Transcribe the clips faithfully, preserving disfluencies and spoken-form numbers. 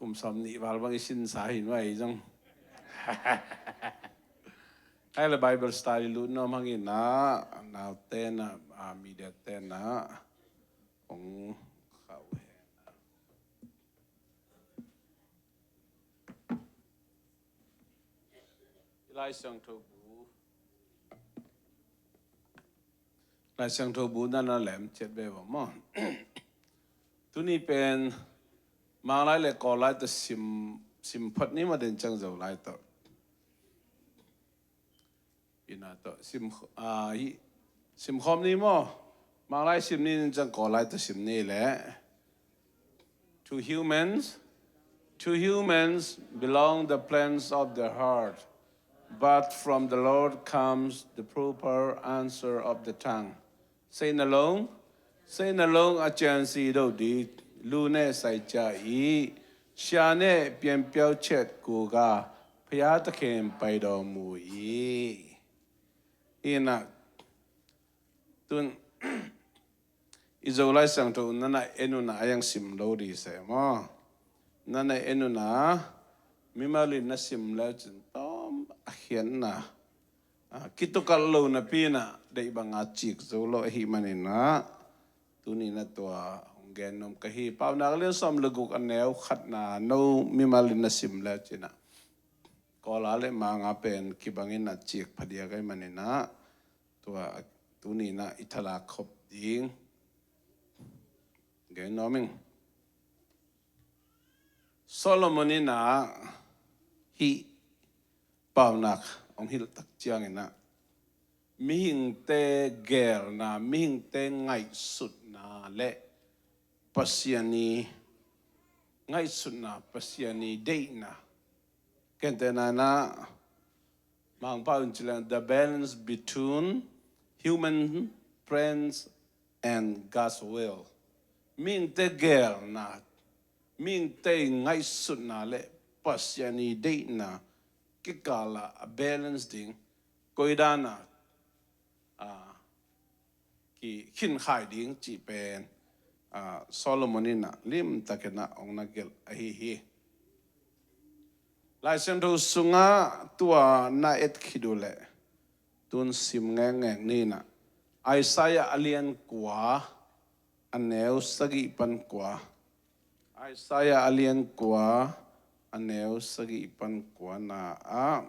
kum sawm nih val bang i sinsa hi nuai zong. Hai le Bible study lut nuam hangin ah, naute na, ah, media te na, kong khau hen. Lai Siangtho bu. Lai Siangtho bu na na lem ciat ve va maw. Tuni pen Manglai le Kawllai tawh sim, sim phot ni maw, den ciang Zolai tawh. Ina tawh sim, ah, hi, sim khawm ni maw. Manglai sim ni, den ciang Kawllai tawh sim ni le. To humans, to humans belong the plans of the heart, but from the Lord comes the proper answer of the tongue. Seihnalong, seihnalong a ciansi do di, lu ne sai cia i, sia ne pianpiau chet kuga, pia ta kem pai do mu i. Ina, tun, i Zolai Siangtho na na en un a, a yang sim lo di se maw. Na na en un a, mimal in na sim le cin tom a khiatna. Ah, kitukal lo napi na, deih bang a cik zo lo ahi manin ah. Tuni na tua, hong gen nuam ka hi. Paunak lian sawm le guk a neu khatna, no mimal in na sim le cin ah. Kawllai le Manga pen kibangin a cik phadiak ahi manin ah. Tua, tuni na i thalak khop ding. Gen nuam ing. Solomon in ah hih paunak hong hilh tak ciangin ah, mihingte gelna, mihingte ngaihsutna le Pasian i ngaihsutna, Pasian i deihna. Kente na na, Mangpau in ci leng, the balance between human plans and God's will. Mihingte gelna, mihingte ngaihsutna le Pasian i deihna kikal ah a balance ding, koi dan a, ah, ki khinkhai ding cih pen, ah, Solomon in ah limtakin ah hong na gelh ahi hi. Lai Siangtho sungah tua na et khit uh leh, tun sim ngekngek ni in ah, Isaiah a lian kua, a neu sagih pan kua. Isaiah a lian kua, a neu sagih pan kua na ah.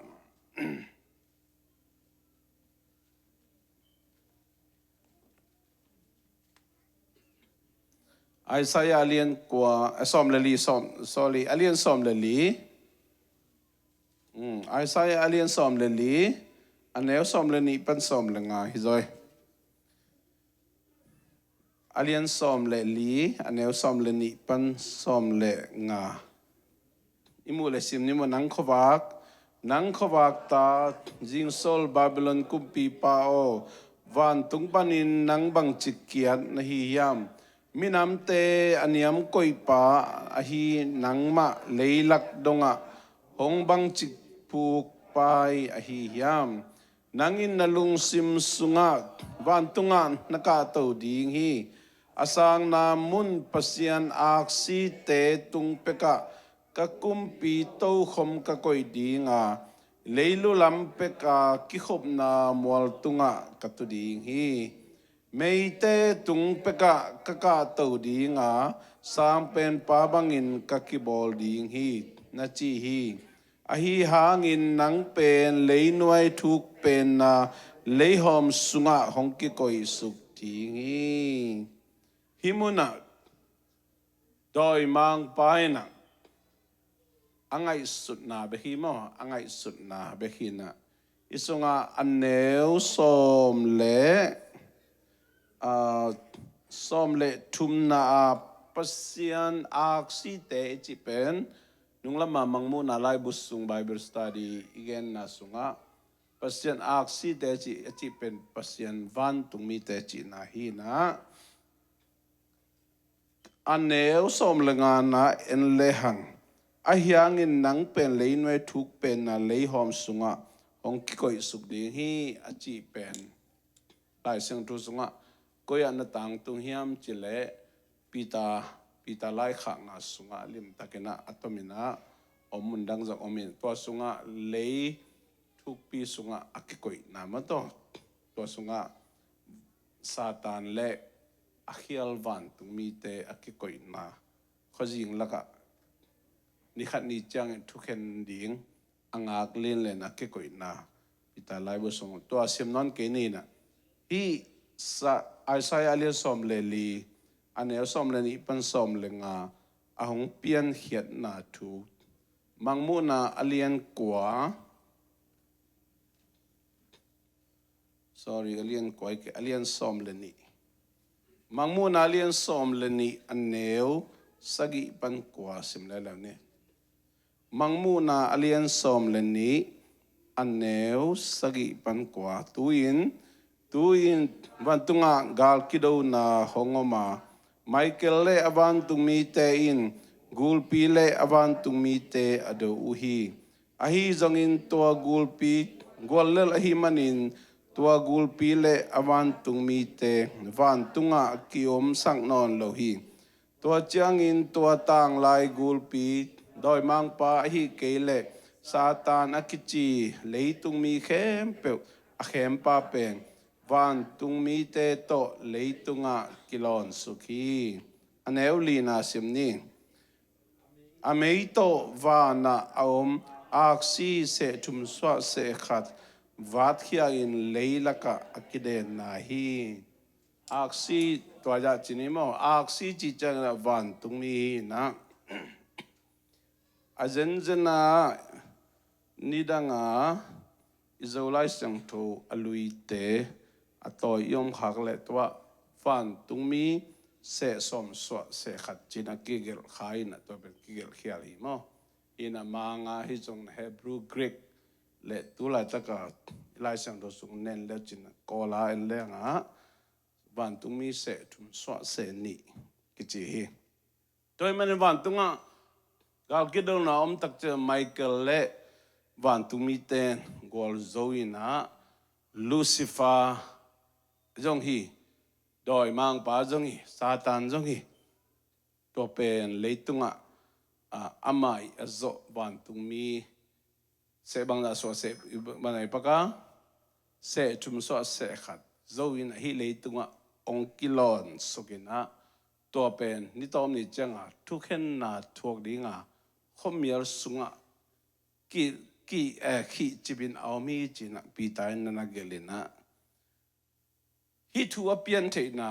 Isaiah a lian kua, eh, sawm le li, sawm, sorry, a lian sawm le li. Hmm, Isaiah a lian sawm le li, a neu sawm le nih pan sawm le nga hi zaw hi. A lian sawm le li, a neu sawm le nih pan sawm le nga. I muh le sim ni maw. Nang khuavak, nang khuavak ta, zingsol Babylon kumpipa aw, vantung panin nang bangci kiat na hi hiam? Minamte a niam koihpa ahi nangmah leilak dongah hong bangci pukpai ahi hiam? Nang in na lungsim sungah vantungah na kahto ding hi. A sangna mun pasian aksite tung pekah ka kumpi tokhom ka koih ding a, leilu lam peka kikhopna mual tungah ka tu ding hi. Meite tung pekah ka kahto ding a, sangpenpa bangin ka kibawl ding hi, na ci hi. Ahi hangin nang pen leinuai thuk penna leihawm sungah hong kikoihsuk ding hi. Hih munah dawimangpa in ah a ngaihsutna bek hi maw, a ngaihsutna bek hi in ah, i sungah a neu sawm le, ah, sawm le thumna ah Pasian aksite i cih pen, nunglam a Mangmuhna laibu sung Bible study i genna sungah Pasian aksite cih, a cih pen Pasian vantungmite cihna hi in ah, a neu sawm le ngana en lehang, ahi hangin nang pen leinuai thuk penna leihawm sungah hong kikoihsuk ding hi, a cih pen Lai Siangtho sungah koi ah na tangtung hiam cih leh Peter Peter laikhakna sungah limtakin ah a tomin ah om mundang zong om in, tua sungah lei thukpi sungah a kikoihna maw, tua sungah Satan le a khial vantungmite a kikoihna, khuazing lakah nikhat ni ciangin thukhen ding a ngak linlen a kikoihna Peter laibu sung tua sim nawn kei ni in ah, hih Isaiah a lian sawm le li, a neu sawm le nih pan sawm le nga a hong piankhiatna thu, Mangmuhna a lian kua, sorry, a lian kua, a lian sawm le nih. Mangmuhna a lian sawm le nih a neu sagih pan kua sim leuleu ni. Mangmuhna a lian sawm le nih a neu sagih pan kua. Tu-in, tu-in vantungah gal kidona hong om a, Michael le a vantungmite in gulpi le a vantungmite a do uh hi. Ahi zongin tua gulpi guallel ahi manin tua gulpi le a vantungmite vantungah ki-omsak nawn lo hi. Tua ciangin tua tanglai gulpi dawimangpa ahi kei leh Satan a kici leitungmi khempeuh a khempa pen vantungmite tawh leitungah kilawn suk hi. A neu lina sim ni. A mei tawh vanah a om aksi seh thum suah seh khat vatkhia in leilakah a kidenna hi. Aksi tua zah ci ni maw, aksi cih ciangin ah vantungmi hi in ah. A zenzen ah nidang a i Zo Lai Siangtho a luite a tawi i om khak leh tua vantungmi seh sawm suah seh khat ci-in a kigelh kha in ah, tua pen kigelh khial hi maw. In ah manga hi zong Hebrew, Greek le tu laitaka i Lai Siangtho sung nen le cin Kawla en leng ah vantungmi seh thum suah seh nih kici hi. Tua ahih manin vantungah gal kidona om tak ciang Michael le vantungmite gualzo in ah Lucifer zong hi, dawimangpa zong hi, Satan zong hi. Tua pen leitungah, ah, amah i a zawh vantungmi seh bangzah suah seh bangzah i paka seh thum suah seh khat zo in ah hih leitungah hong kilawn suk in ah, tua pen ni tawm ni ciangah thukhenna thuak dinga khuamial sungah ki, ki, eh, khihcip in a om hi ci-in ah Peter in na na gelh in ah, hih thu a piantheihna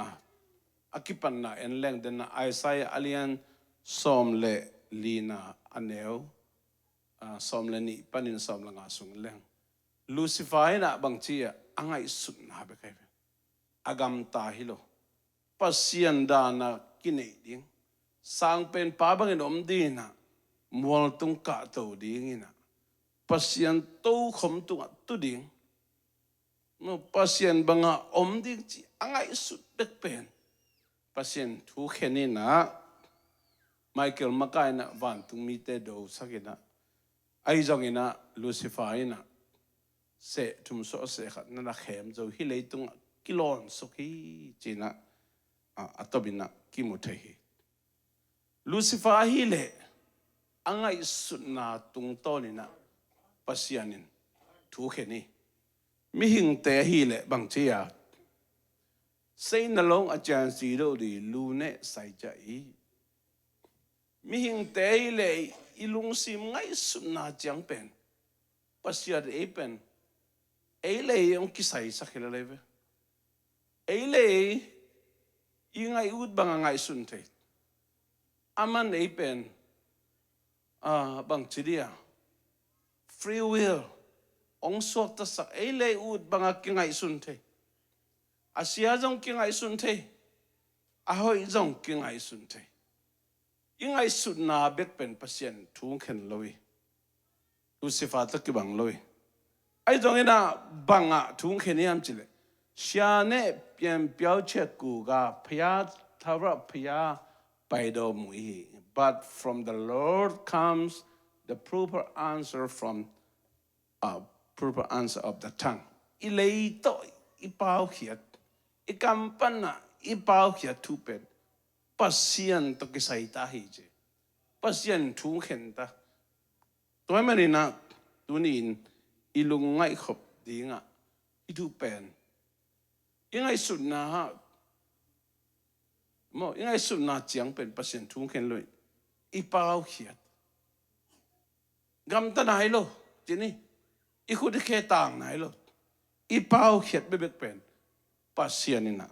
a kipatna en leng den ah Isaiah a lian sawm le lina a neu, ah, sawm le nih panin sawm le nga sung leng Lucifer in ah bangci ah a ngaihsutna bek ahi ve. A gamta hi lo. Pasian dana kineih ding, sangpenpa bangin om ding in ah, mualtung kahto ding in ah, Pasian tokhom tungah tu ding, Pasian banga om ding ci a ngaihsut bek pen Pasian thu khen in ah, Michael makaih in ah vantungmite dosak in ah, ahi zongin ah Lucifer in ah seh thum suah seh khat na na khem zo, hih leitungah kilawn suk hi ci-in ah, a, a tawm in ah kimu thei hi. Lucifer ahih leh a ngaihsutna tungtawn in ah Pasian in thu khen hi. Mihingte ahih leh bangci a, seina long a cianci deuh di lu neh sai ciah hi. Mihingte ahih leh i lungsim ngaihsutna ciang pen Pasian ei pen ei le ei hong kisaisak hi lel ei ve. Ei le ei i ngaih ut banga ngaihsun thei. Aman ei pen, ah, bangci dia, free will hong suaktasak, ei le ei ut banga kingaihsun thei. A sia zong kingaihsun thei, a hoih zong kingaihsun thei. I ngaihsutna bek pen Pasian thu khen lo hi. Lucifer tawh kibang lo hi. Ahi zongin ah bangah thu khen hiam cih leh, sia neh pian piau ciat kuga phaya thaura phaya pai do mu hi. But from the Lord comes the proper answer from, uh, proper answer of the tongue. I lei tawh i paukhiat, i kam panah i paukhiat thu pen Pasian tawh kisai ta hi ci. Pasian thu khen ta. Tua ahih manin ah tuni-in i lungngaih khop dingah i duh pen, i ngaihsutna ah maw, i ngaihsutna ciang pen Pasian thu khen lo in i paukhiat. Gamta nai lo, ci ni. I khut i khe tang nai lo. I paukhiat bekbek pen Pasian in ah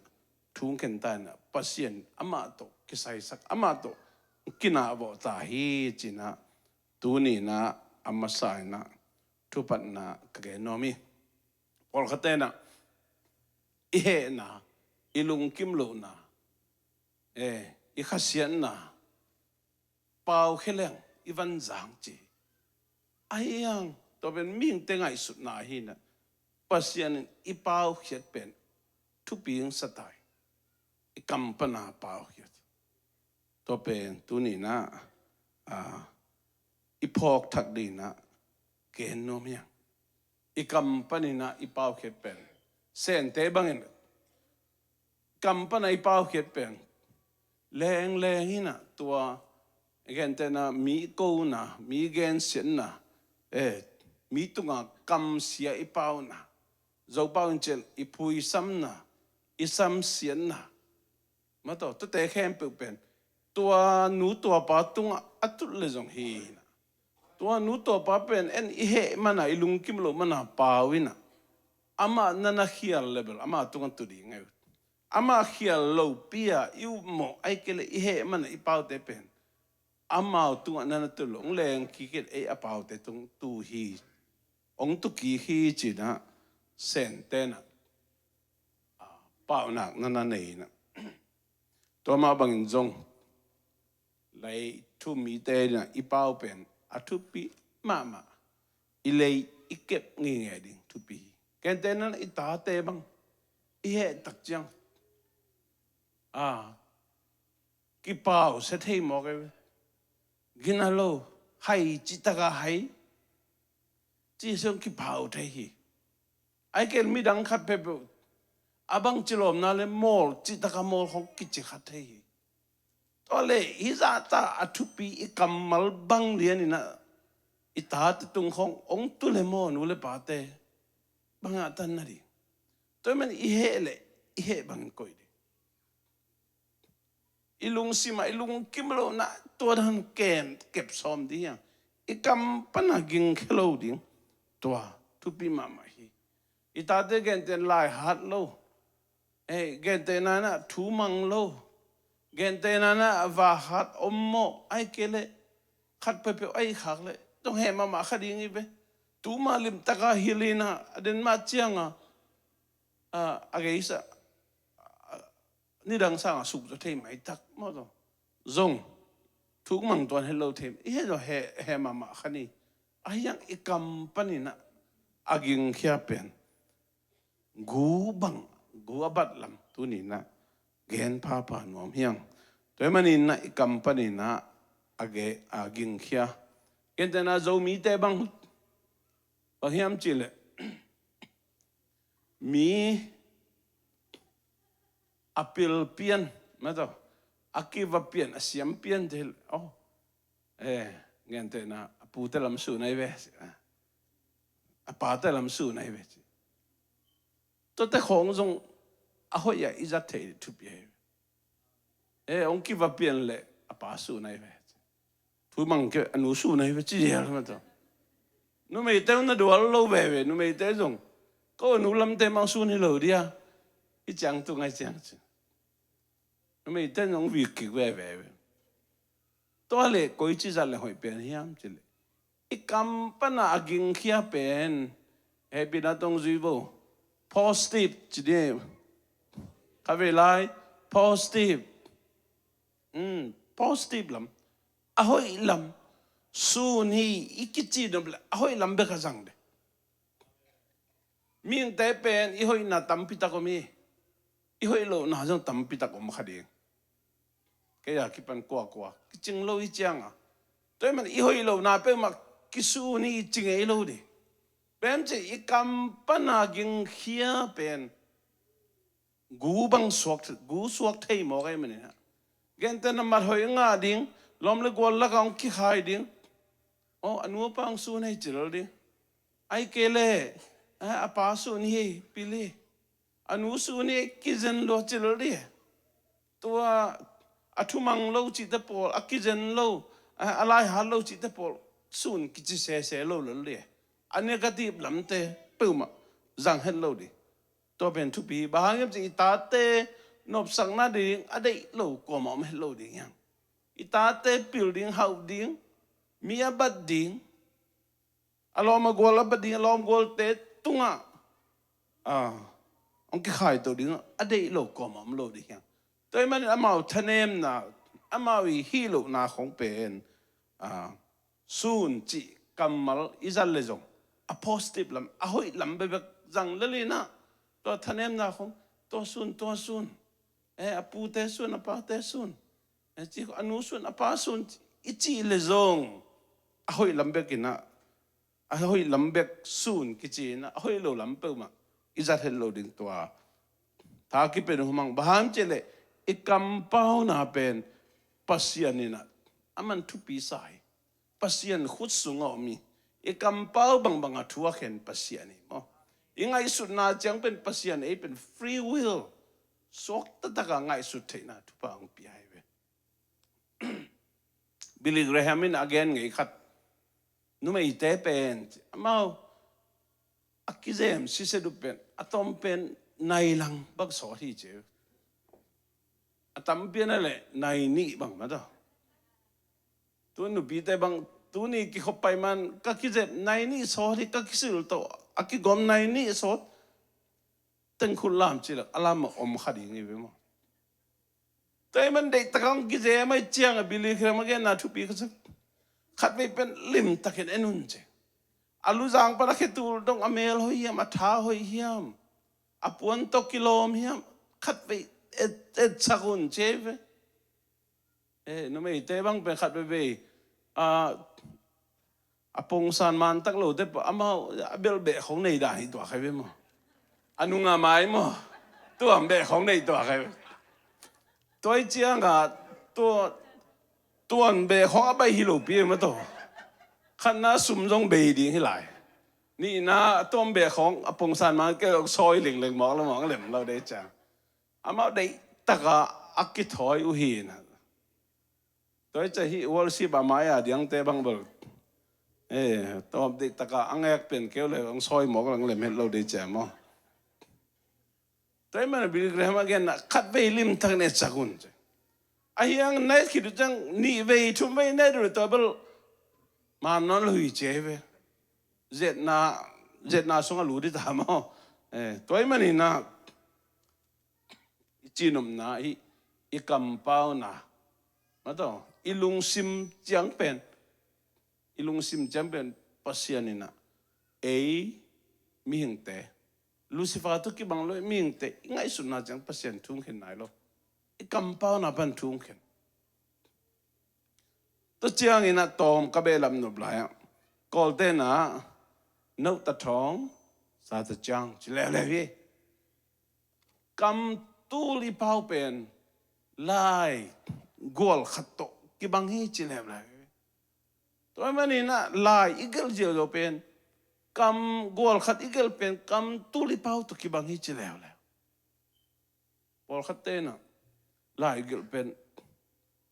thu khen ta in ah, Pasian amah tawh kisaisak, amah tawh kinahvawh ta hi ci-in ah tuni-in ah a masa in ah thupatna ka gen nuam hi. Pawlkhatte in ah i hehna, i lungkim lohna, eh, i khasiatna, pau khe leng i van zang ci. Ahi hang tua pen mihingte ngaihsutna hi in ah, Pasian in i paukhiat pen thupi hong sa ta hi. I kam pana paukhiat. Tua pen tuni-in ah, ah, i phawk thak dingin ah gen nuam hi hang. I kam panin ah i paukhiat pen, Sente bangin kam pana i paukhiat pen lengleng in ah tua, gentehna, mi kona, mi gensiatna, eh, mi tunga kamsia i pauna, Zopau in cih leh i phuisamna, i samsiatna, maw, tua, tuate khempeuh pen tua nu tua pa tungah a tut leh zong hi in ah, tua nu tua pa pen en i heh man a, i lungkim loh man a pau in ah, amah na na khial leh bel amah tungah tu ding hi. Amah khial lopi a i upmawh, ahih kei leh i heh man a i paute pen amau tungah na na tu leh hong leng kik in, ei a paute tung tu hi, hong tu kik hi ci-in ah Sente in ah, ah, paunak na na nei in ah. Tua mah bangin zong lei thu mite in ah i pau pen a thupi mahmah. I lei i kep ngeingei ding thupi hi. Gentehna in ah i tate bang i heh tak ciang, ah, kipau sia thei mawk ei ve. Gina lo, hai cih tak a hai, ci sung kipau thei hi. Ahih kei leh midang khat peuhpeuh a bangci lawmna leh mawl cih tak a mawl khong kici kha thei hi. Tua leh hih zahta a thupi i kammal bang lian in ah i tate tung khong hong tu leh maw, nu leh pate, bang a tan na ding. Tua ahih manin i heh leh i heh bangin koih ding. I lungsim ah i lungkim lohna tua dan kem kep sawm ding hi hang. I kam pana gingkhia lo ding, tua thupi mahmah hi. I tate gentehna in lai hat lo, eh, gentehna in ah thu mang lo, gentehna in ah va hat om mawh, ahih kei leh khat peuhpeuh ahih khak leh zong heh mahmah kha ding hi ve. Tu mah limtak a hilh in ah, a den mah ciang a, a, a geisa, a, nidang sang a suk zaw thei maitak, maw, tua zong thuk mang tuan het lo thei, i heh zaw heh, heh mahmah kha ni. Ahi hang i kam panin ah a gingkhia pen gu bang, gu a bat lam tuni-in ah gen phapha nuam hi hang. Tua ahih manin ah i kam panin ah a ge, a gingkhia. Gentehna Zomite bang, bang hiam cih leh mi a pil pian, maw, tua, a kiva pian, a siam pian te, oh, eh, gentehna a pute lam sun ahi ve, a pate lam sun ahi ve ci. Tuate khong zong a hoih a i zat theih thupi ahi ve. Eh, hong kiva pian leh a pa sun ahi ve. Thu mang kei, a nu sun ahi ve ci ziau, maw, tua. Numeite na dual lo veve, numeite zong, ko nu lamte mah sun hi lo dia, i ciang tu ngai ciang ci. Numeite zong vik kik veve. Tua leh koici zat leh hoih pian hiam cih leh i kam pana a gingkhia pen, hehpihna tawh zui vo. Positive ci ding. Kha vei lai, positive. Hmm, positive lam. A hoih lam. Sun hi i kici nop leh a hoih lam bek a zang ding. Mihingte pen i hoihna tampi tak om hi. I hoih lohna zong tampi tak om kha ding. Kei a kipan kuakua kicing lo hi ciang a, tua ahih manin i hoih lohna peuhmah kisun hi ci ngei lo ding. Pen ci i kam pana gingkhia pen gu bang suak, gu suak thei mawk ahih manin ah, Gentehna mathoih ngah ding, lawm le gual lakah hong kikhai ding. Aw, a nu a pa hong sun hi ci lel ding. Ahih kei leh, eh, a pa sun hi, pil hi. A nu sun hi, kizen lua ci lel ding. Tua a thumang lo cihte pawl, a kizen lo, a, a laihat lo cihte pawl sun kici sese lo lel ding. A negative lamte peuhmah zang het lo ding. Tua pen thupi hi. Bang hang hiam cih i tate nopsakna ding a deih lo kuamah om het lo ding hiam? I tate pil ding, hauh ding, mi a bat ding, a lawm a gual a bat ding, a lawm gualte tungah, ah, hong kikhaito ding a deih lo kuamah om lo ding hiam? Tua ahih manin amau thanemna, amau i hih lohna khong pen, ah, sun cih kammal i zat leh zong a positive lam, a hoih lam bekbek zang lel in ah, tua thanemna khong, tua sun, tua sun, eh, a pute sun, a pate sun, eh, ci, a nu sun, a pa sun, i cih leh zong a hoih lam bek in ah, a hoih lam bek sun kici in ah, a hoih lo lam peuhmah i zat het lo ding. Tua tha kipia in hong mang. Bang hang hiam cih leh i kampauna pen Pasian in ah aman thupi sa hi. Pasian khut sungah om hi. I kampau bangbang a thu a khen Pasian hi maw. I ngaihsutna ciang pen Pasian ei pen free will, suak taktak a ngaihsut theihna thupha hong pia hi ve. Billy Graham in a gen ngei khat, numeite pen, amau a kizem sise dup pen, a tawm pen nai lang bang sawt hi ci. A tampi a na leh nai nih bang mah tawh. Tu nupite bang, tuni kikhop pai man, ka kizep nai nih sawt hi, ka kisil tawh a kigawm nai nih sawt. Teng khut lam ci leh a lam a om kha ding hi ve maw. Tua ahih man deih takah hong kizem ahih ciangah Billy Graham a genna thupi ka sak. Khatvei pen limtakin en un ci. A luzang pan a khetul dong, a mel hoih hiam, a tha hoih hiam, a puan tawh kilawm hiam, khatvei et, etsak un ci hi ve. Eh, numeite bang pen khat veivei, ah, a pongsan man tak lote pah, amau a belh beh khong nei dan hi tuak hi ve maw. A nung a mai maw. Tuam beh khong nei tuak hi ve. Tua ahih ciangah tua, tuam beh khong a baih hi lopi maw tawh. Khatna sum zong bei ding hi lai. Nihna tuam beh khong a pongsan man kei zong sawi lingleng mawk lo, mawk lem lo dei ciang. Amau deih takah a kithawi uh hi na. Tua ahih ciang hih worship a mai-a diangte bang bel, eh, tawm deih takah a ngek pen keu le hong sawi mawk lang lem het lo dei ciang maw. Tua ahih man Billy Graham a genna khatvei limtak in etsak un ci. A hiang na et khit uh ciang nihvei, thumvei na et uh le tua bel man nawn lo hi ci hi ve. Zetna, zetna sungah lut hi ta maw. Eh, tua ahih manin ah i cihnopna, i, i kampauna, maw tawh, i lungsim ciang pen, i lungsim ciang pen Pasian in ah ei mihingte, Lucifer tawh kibang lo mihingte i ngaihsutna ciang Pasian thu hong khen nai lo. I kampauna pan thu hong khen. Tua ciangin ah tawm ka behlap nop lai ah, Kawlte'n ah, "Note ta thawng, sa ta ciang," ci leuleu hi. Kam tul i pau pen lai gual khat tawh kibang hi ci leuleu hi. Tua ahih manin ah lai i gelh ziauziau pen, kam gual khat i gelh pen kam tul i pau tawh kibang hi ci leuleu. Pawlkhatte'n ah lai gelh pen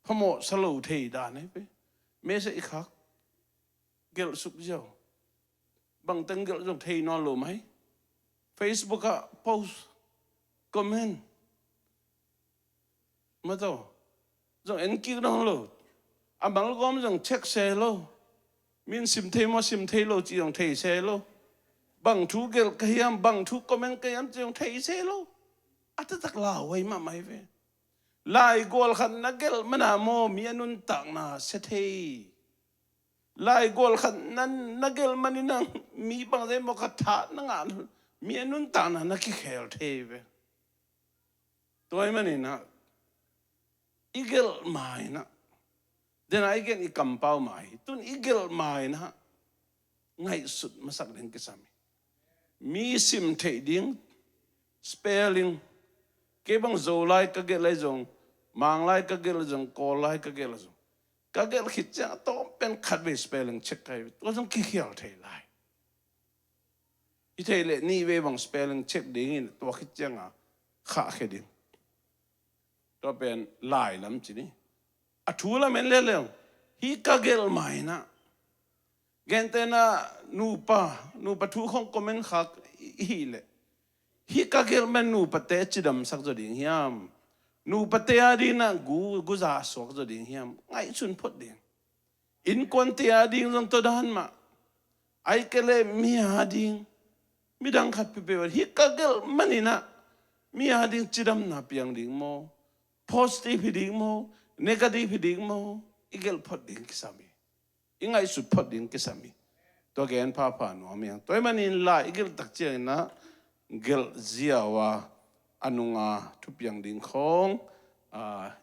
phamawh sa lo thei dan hi ve. Message i khak, gelh suk ziau. Bangteng gelh zong thei nawn lo mai. Facebook ah post, comment, maw tawh, zong en kik nawn lo. A malgawm zong check se lo. Min sim thei maw, sim thei lo cih zong thei se lo. Bang thu gelh ka hiam, bang thu comment ka hiam cih zong thei se lo. A taktak lauhuai mahmah hi ve. Lai gual khat na gelh man ah maw mi a nuntakna sia thei. Lai gual khat na, na gelh manin ah mi bangzah maw ka tha na ngah, mi a nuntakna na kikhel thei ve. Tua ahih manin ah i gelh ma-in ah, den a i gen i kampau ma hi, tu-in i gelh ma-in ah ngaihsut masak ding kisam hi. Mi sim theih ding spelling, kei bang Zolai ka gelh lai zong Mang lai ka gelh zong, Kawl lai ka gelh zong, ka gelh khit ciang a tawm pen khatvei spelling check ka hi ve. Tua zong kikhial thei lai. Hi thei leh nihvei bang spelling check dingin tua khit cianga khahkhia ding. Tua pen lai lam ci ni. A thu lam en leuleu. Hih ka gelh mah inah, gentehna nupa, nupa thu khong comment khak i hih leh, hih ka gelh mah in nupate cidamsak zaw ding hiam? Nupate a dingin ah gu, guza suak zaw ding hiam? Ngaihsun phot ding. Innkuante a ding zong tua dan mah. Ahih kei leh mi a ding, midang khat peuhpeuh a hih ka gelh mah inah mi a ding cidamna piang ding maw? Positive hi ding maw? Negative hi ding maw? I gelh phot ding kisam hi. I ngaihsut phot ding kisam hi. Tua gen phapha nuam hi hang. Tua ahih manin lai i gelh tak ciangin ah gelh ziau a, a nunga thupiang ding khong, a,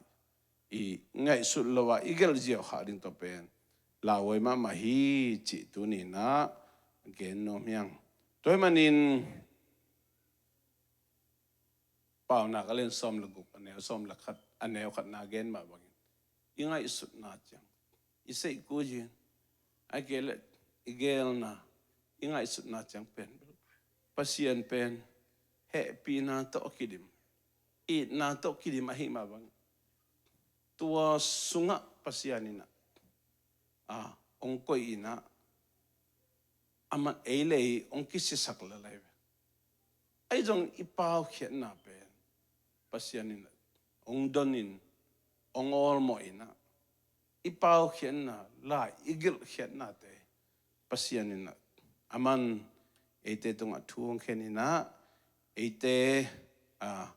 i ngaihsut lo a i gelh ziau kha ding tua pen lauhuai mahmah hi cih tuni-in ah gen nuam hi hang. Tua ahih manin Paunak a lian sawm le guk, a neu sawm le khat, a neu khatna gen mah bangin, i ngaihsutna ciang, i seihkuzin, ahih kei leh i gelna, i ngaihsutna ciang pen, Pasian pen hehpihna tawh kidim, itna tawh kidim ahih mah bangin, tua sungah Pasian in ah, a, hong koih in ah, aman ei le ei hong kisiasak lel ahi ve. Ahi zong i paukhiatna pen Pasian in ah hong donin, hong awlmawh in ah, i paukhiatna, lai i gelhkhiatnate Pasian in ah aman eite tungah thu hong khen in ah, eite, a,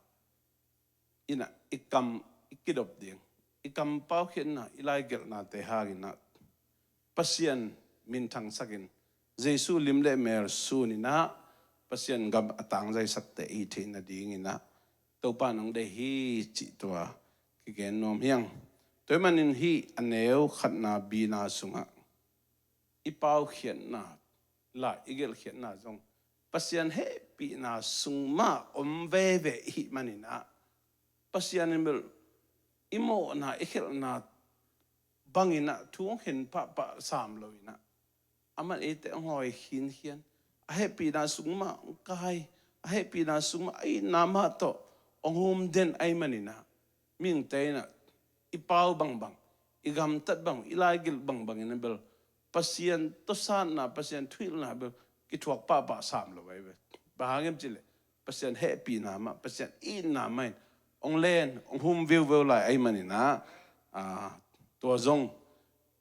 in ah i kam i kidop ding, i kam paukhiatna, i laigelhnate hangin ah Pasian minthangsakin, Jesu lim le mel sunin ah Pasian gam a tangzaisakte i hih theih nadingin ah Topa in hong deih hi cih tua kigen nuam hi hang. Tua ahih manin hih a neu khatna bina sungah i paukhiatna, lai i gelhkhiatna zong Pasian hehpihna sung mah om veve i hih manin ah, Pasian in bel i mawhna, i khelhna bangin ah thu hong khen pahpah sam lo in ah, aman eite hong hawi khinkhian, a hehpihna sung mah hong kai, a hehpihna sung mah, a itna mah tawh hong hum den ahih manin ah, mihingte in ah i pau bangbang, i gamtat bang, i laigelh bangbang in ah bel Pasian tawh satna, Pasian thuhilhna bel kithuak pahpah sam lo ahi ve. Bang hang hiam cih leh Pasian hehpihna mah, Pasian itna mah in hong len, hong hum viuveu lai ahih manin ah, a, tua zong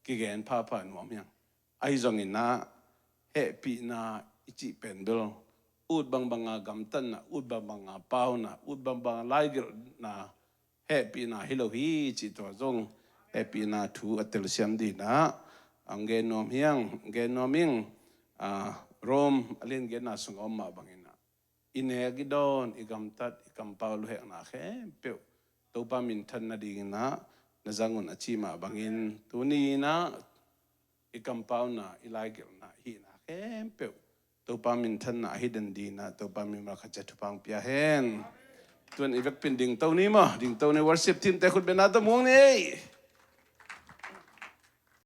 kigen phapha nuam hi hang. Ahi zongin ah hehpihna i cih pen bel ut bangbanga gamtatna, ut bangbanga pauna, ut bangbanga laigelhna hehpihna hi lo hi cih tua zong hehpihna thu a telsiam dingin ah hong gen nuam hi hang, hong gen nuam ing. A, Rom a lian giatna sungah om mah bangin ah, i nek i dawn, i gamtat, i kampau luhekna khempeuh Topa minthan nadingin ah na zang un a ci mah bangin, tuni in ah i kampauna, i laigelhna, i hihna khempeuh Topa minthanna a hi den dingin ah Topa mimal khat ciat thupha hong pia hen. Tu-in i vekpi-in dingto ni maw, dingto ni, worship team-te khut bengna tawh mu ni ei.